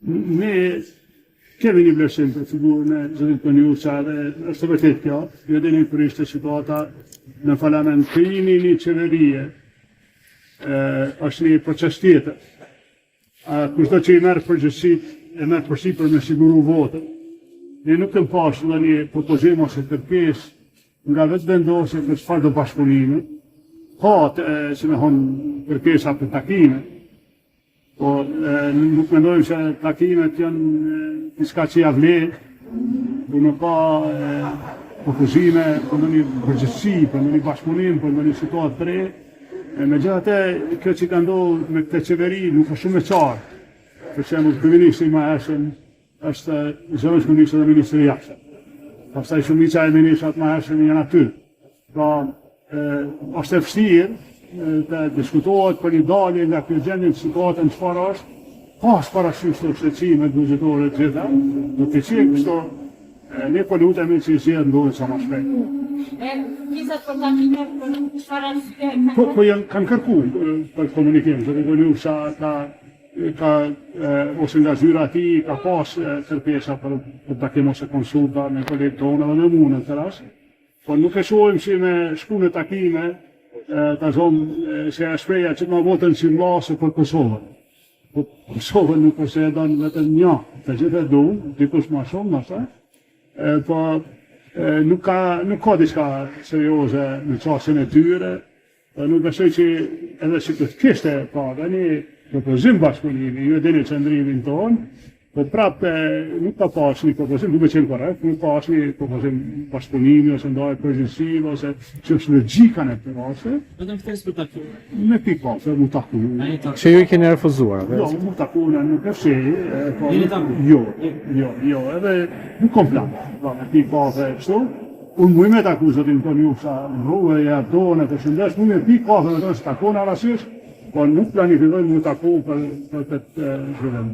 Ne kemi një vlerësim për figurën e zotit Konjufca dhe është e vërtetë kjo, ju e dini kur ishte situata në parlament, krijimi i një qeverie është një proces tjetër. Kushdo që i merr përgjegjësitë, e merr përsipër me siguru votën. Ne nuk kemi pasë ndonjë propozim ose kërkesë nga Vetëvendosje për çfarëdo bashkëpunimi. Ka, si me thonë, kërkesa për takime, Po, nuk mendojmë se takimet janë diçka që ja vlen, por nuk ka propozime për ndonjë përgjegjësi, për ndonjë bashkëpunim, për ndonjë situatë të re. Megjithatë, kjo që ka ndodhur me këtë qeveri nuk është shumë e qartë. Për shembull, kryeministri i mëhershëm është zëvendëskryeministër dhe ministër i jashtëm. Pastaj shumica e ministrat e mëhershëm janë aty. Pra, është e vështirë të diskutohet për një dalje nga kjo gjendje në situatën çfarë është, pas parasysh të shqetësimet buxhetore të gjitha, duke qenë kështu, ne po lutemi që zgjedhjet ndodhin sa më shpejt. E kërkesat për takime për çfarë arsye? Po, po janë kanë kërku për komunikim, zoti Konjufca ka ka ose nga zyra e tij ka pas kërkesa për, për takim ose konsulta me kolegë tonë edhe me mua në këtë rast. Po nuk e shohim si me shku në takime, ta zomë se e shpreha që ma votën si mlasë për Kosovën. Po Kosovën nuk është se e don vetëm një, të gjithë e dunë, dikush ma shumë, ndoshta. Po nuk ka, nuk ka diçka serioze në qasjen e tyre, Dhe nuk besoj që edhe si të kishte pa dhe një propozim bashkëpunimi, ju e dini qëndrimin tonë, po prapë nuk ka pas një propozim, du me qenë korrekt, nuk ka pas një propozim bashkëpunimi ose ndarje përgjegjësive ose që është logjika në këtë rast. Vetëm ftesë për takim. Me pi kafe, mu taku. Që ju i keni refuzuar, apo? Jo, mu taku, në nuk e fsheh. Po, jo, jo, jo, edhe nuk kom plan, pra, me pi kafe kështu. Unë muj me taku zotin Konjufca në rrugë, ja dorën e përshëndes, muj me pi kafe me të se takon arasisht, po nuk planifikoj mu taku për, për këtë zhvillim.